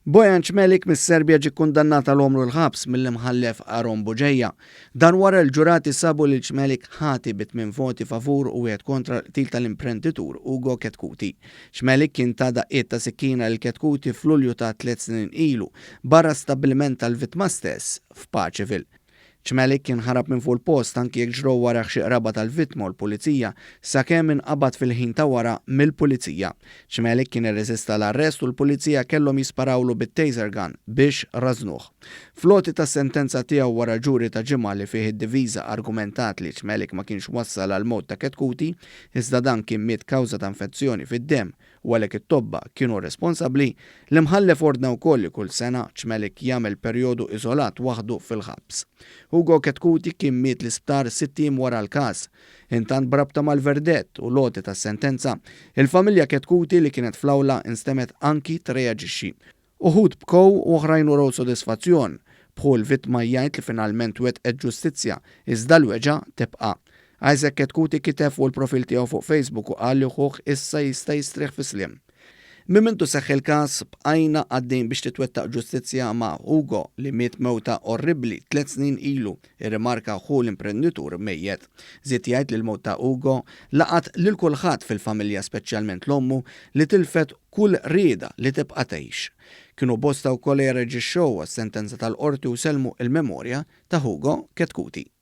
Bojan Cmelik mis-Serbja ġie kkundannat għal għomru l-ħabs mill-Imħallef Aaron Bugeja. Dan wara li l-ġurati sabu lil Cmelik ħati bi tmien voti favur u wieħed kontra l-qtil tal-imprenditur Ugo Chetcuti. Cmelik kien ta daqqiet ta' sikkina lil Chetcuti f'Lulju ta' tliet snin ilu, barra stabbiliment tal-vittma stess f'Paceville. Cmelik kien ħarab minn fuq il-post anki jekk ġrew warah xi qraba tal-vittma u l-pulizija sakemm inqabad fil-ħin ta' wara mill-pulizija. Cmelik kien irreżista l-arrest u l-pulizija kellhom jisparawlu bit-taser gun biex rażnuh. Fl-għoti tas-sentenza tiegħu wara ġuri ta' ġimgħa li fih id-diviża argumentat li Cmelik ma kienx wassal għall-mewt ta' Chetcuti iżda dan kien miet kawża ta' infezzjoni fid-demm u għalhekk it-tobba kienu responsabbli, l-imħallef ordna wkoll li kull sena Cmelik jagħmel perjodu iżolat waħdu fil-ħabs. Hugo Chetcuti kien miet l-isptar sitt ijiem wara l-każ. Intant b'rabta mal-verdett u l-għoti tas-sentenza, il-familja Chetcuti li kienet fl-awla instemgħet anki treaġixxi. Uħud bkew u oħrajn urew sodisfazzjon, b'ħu l-vittma jgħid li finalment twettqet ġustizzja, iżda l-weġgħa tibqa'. Isaac Chetcuti kiteb fuq il-profil tiegħu fuq Facebook u qal li ħuh issa jista' jistrieħ fis-sliem. Minn mindu seħħ il-każ, bqajna għaddejn biex titwettaq ġustizzja ma' Hugo li miet mewta orribbli tliet snin ilu, irrimarka ħu l-imprenditur mejjet. Żied jgħid li l-mewt ta' Hugo laqat lil kulħadd fil-familja speċjalment l-ommu li tilfet kull rieda li tibqa' tgħix. Kienu bosta wkoll li rreġixxew għas-sentenza tal-Qorti u sellmu l-memorja ta' Hugo Chetcuti.